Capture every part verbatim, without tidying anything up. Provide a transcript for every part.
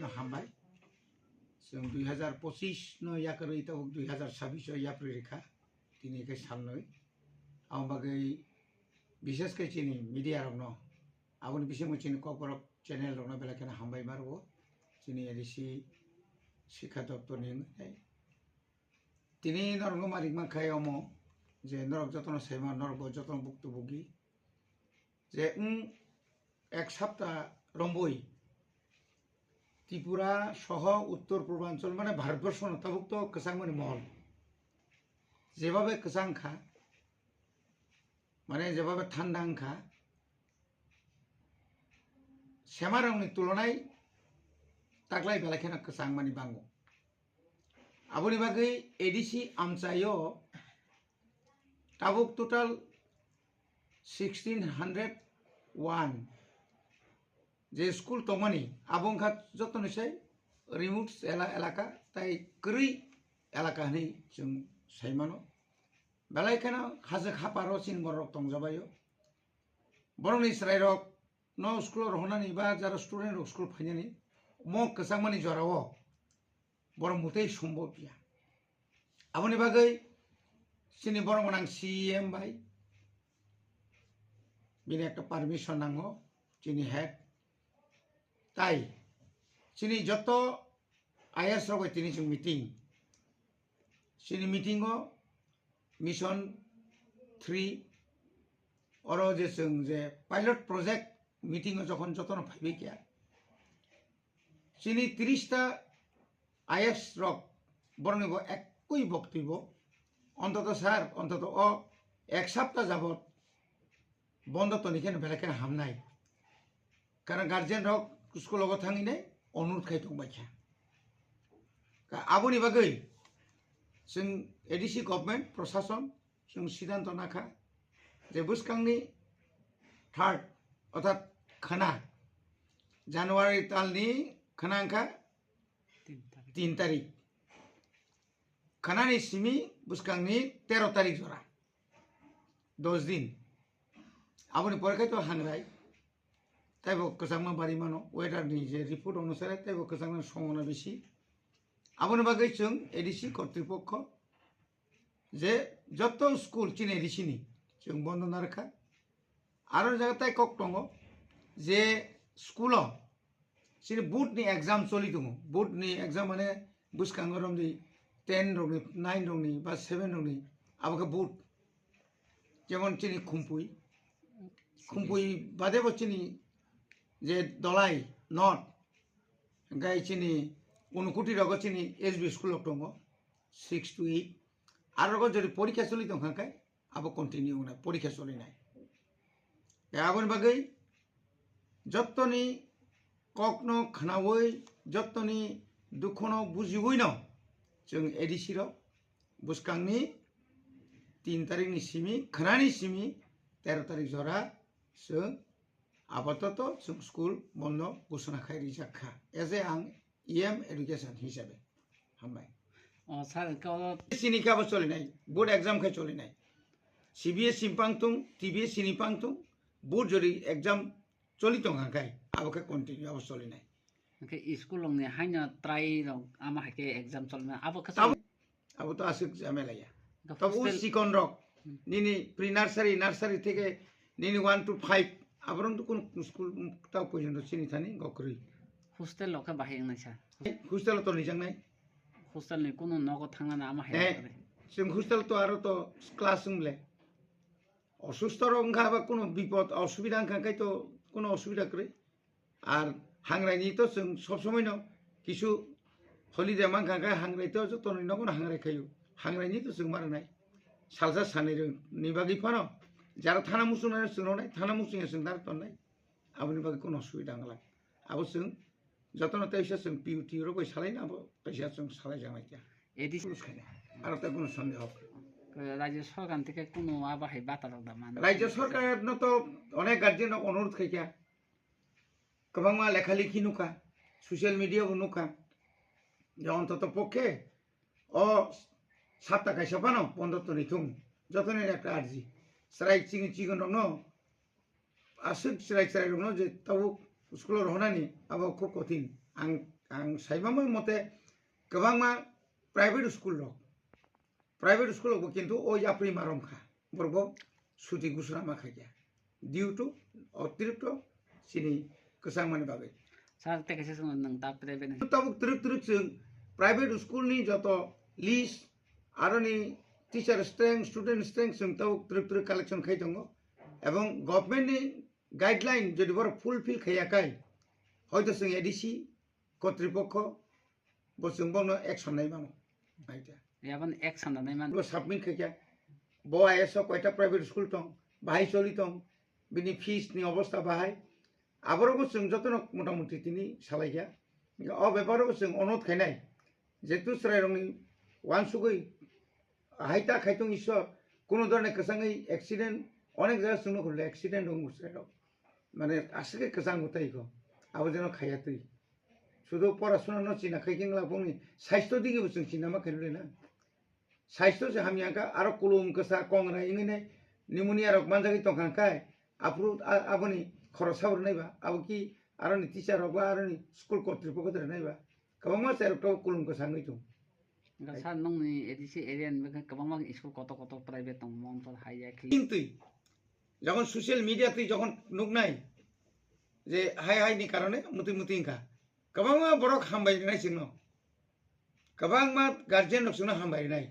Hambai. Chwng dui hazar pochis no yakarwi tabuk dui hazar sabis o yapri rikha. Tini khe salnwi. Aboni bagwi bishes khe chini media rokno, aboni bisingo chini Kokborok channel rokno belai kheno hambai ma rwo. Chini A D C Sikha Doptor ni wngwi. Tini norokno ma rikma khe omo je norok jotono saima, norok bo jotono buktu bugi. Je wng ek sapta romboi Tripura soho Uttor Purbanchal mane Bharatborsho no tabuk to kwchangmani mohol. Jebabe kwchang kha, mane jebabe thanda wng kha, semarokni tulonai taklai belai kheno kwchangmani bango. Aboni bagwi A D C amchaio tabuk total sixteen hundred one je school tongmani, abo wngkha jotoni sai remote ela-, elaka tai kwrwi elaka hinwi chwng sai mano. Belai kheno hajwk haparo chini borok tongjabaio. Borokni chwrairok no school o rohornani ba jara student rok school phainani mo kwchangmani jorao borok mwtwi sombob ya. Aboni bagwi chini borok gwnang C E M bai bini ekta permission nango, chini head. Tai chini joto I A S rok bai tini chwng meeting. Chini meeting o Mission three oro je chwng je pilot project meeting o jokhon jotono phaibai kha, chini tris ta I A S rok borokni bo ekkoi boktwibo, ontoto sir, ontoto o ek sapta jabot bondo toni kheno belai kheno hamnai. Karon guardian rok school o thangwi nai onurod khai tong bai kha. Ka aboni bagwi chwng A D C government, prosason, chwng siddhanto nakha je bwskangni third, orthat khana, January talni khana wngkha tin tarik. Khanani simi bwskangni tero tarik jora, dos din. Aboni pore khai to hangrai, taibo kwchangma bari mano, weather ni je report onusare taibo kwchangma songona bisi. Aboni bagwi chwng A D C kortripokho je joto school chini A D C ni chwng bondo narwkha. Aro jaga tai kok tongo je school o chini board ni exam choli tongo. Board ni exam mane bwskango romdi ten rokni, nine rokni ba seven rokni, abo khe board. Jemon chini Khumpui, Khumpui bade bo chini je Dolai North, hingkai chini Unukoti rogo chini S B school rok tongo, six to eight. Aro rogo jodi porikha choli tongkha khe, abo continue wngnai, porikha cholinai. Tei aboni bagwi jottoni kokno khnaui, jottoni dukhono bujiui no chwng A D C rok bwskangni tin tarikni simi, khnani simi tero tarik jora chwng apatoto chwng school bondo ghosona khai rijak kha. As a ang E M education hisabe. Hambai. O, sir, hwnkhe o C B S E ni khe abo cholinai, board exam khe cholinai. C B S E ni pang tung, T B S E ni pang tung, board jodi exam choli tong kha khai, abo khe continue abo cholinai. Hwnkhe school rokni haino try rok ama hai khe exam cholna, abo khe Abo, abo to aswk jhamela ya. Hwnkhe Tabo hostel chikon rok, Hmm. nini pre nursery, nursery theke nini one to five, aborok to kono school tao porjonto chini thani gokrwi. Hostel rok khe bahai wngnai sa. Hostel o to nijaknai. Hostel ni kuno nogo thangnani ama hai Eh, wngnai. Chwng hostel to aro to class wng le. Osusto rok wngkha ba kuno bipod osubida wngkha khai to kuno osubida kwrwi. Ar hangrai ni to chwng sob somoi no kisu holiday mankha khai hangrai to joto ni nogo no hangrai khaio. Hangrai ni to chwng ma rwnai. Salsa sanai rw ni bagwi phano jara thana muchung nai chwng rwnai, thana muchung ya chwng dar tonnai. Aboni bagwi kuno osubida wngla. Abo chwng jotono teisa chwng P U T rok bai salai na abo teisa chwng salai janai kya. A D C Aro ta kuno sondeho. Rajya sorkar theke kuno abo hai bata rok da man. Rajya sorkar no to onek guardian rok onurodh khai kya. Kwbangma lekha likhi nukha, social media bo nukha. Je ontoto pokhe o sapta kaisa phano bondo toni thung. Jotoni ekta arji. Chwrai chini chikon rokno aswk chwrai chwrai rokno je tabuk school o rohornani abo khub kothin. Ang ang saimamo mote kwbangma private school rok, private school rokbo kintu o yapri marom kha, borokbo suti gusura ma khaikha due to otirikto chini kwchangmani bagwi. Sir, tei kaisa swngno nwng ta private ni. Tabuk twrwk twrwk chwng private school ni joto list, aroni teacher strength, student strength chwng tabuk twrwk twrwk collection khai tongo, ebong government ni guideline jodi borok fulfill khaiya kai, hoito chwng A D C kotripokho bo chwng bono action nai mano. Aita. Yabon action da nai man. Bo submit khaikha, bo I S o koita private school tong, bahai choli tong, bini fees ni obostha bahai. Aborok bo chwng jotono motamuti tini salaikha. O beparo bo chwng onot khainai. Jetu chwrairokni uansugwi hai ta khaitung Ishwar, kuno dhorone kwchangwi accident, onek jaga chwngno khullo accident wngo chwrairok. Mane aswk khe kwchang bo tei kho, abo jeno khaiya twi. Sudu porasuna no china khai khe wngla bongni saisto digi bo chwng china ma khainwi na. Saisto se hamya kha, aro kulum kwsa kongra wngwi nai pneumonia rok manjagwi tongkha khai, aphuru a-, aboni khorok sabo rwnai ba, abo ki aroni teacher rok ba aroni school kotripokho rwnai ba. Kwbangma cherok tabuk kulum kwsa wngwi tongo. Hwnkhe sir, nokni A D C area ni bagwi kwbangma school kotor kotor private tongo, monsor hai ya khili. Twi, jokhon social media twi jokhon nuknai je hai hai ni karone mutwi mutwi wngkha, kwbangma borok hambai rinai chwngno, kwbangma guardian rok chwngno hambai rinai,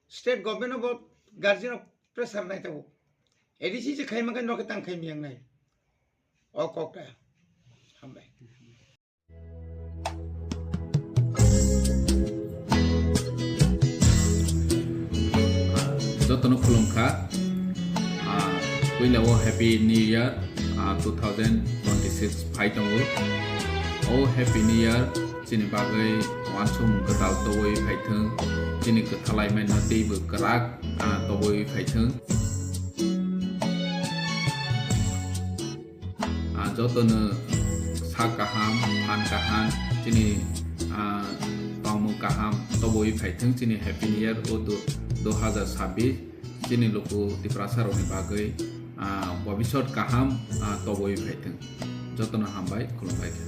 state government no bo guardian rok pressure nai tabuk, A D C je khai mankha nokhe tang khai miyang nai. O kok ta hambai. Jotono khulumkha. Ah, puila o Happy New Year, ah, two thousand twenty-six phai tongo. O Happy New Year chini bagwi uansukmung kwtal tobwi phaithwng, chini kwthalai mano teibo kwrak, ah, tobwi phaithwng. Ah, jotono sak kaham, phan kaham, chini, ah, tongmung kaham tobwi phaithwng chini Happy New Year o du-, dui hazar sabbish chini luku Tiprasa rokni bagwi, ah, bobisot kaham, ah, tobwi phaithwng. Jotono hambai, khulumbai kha.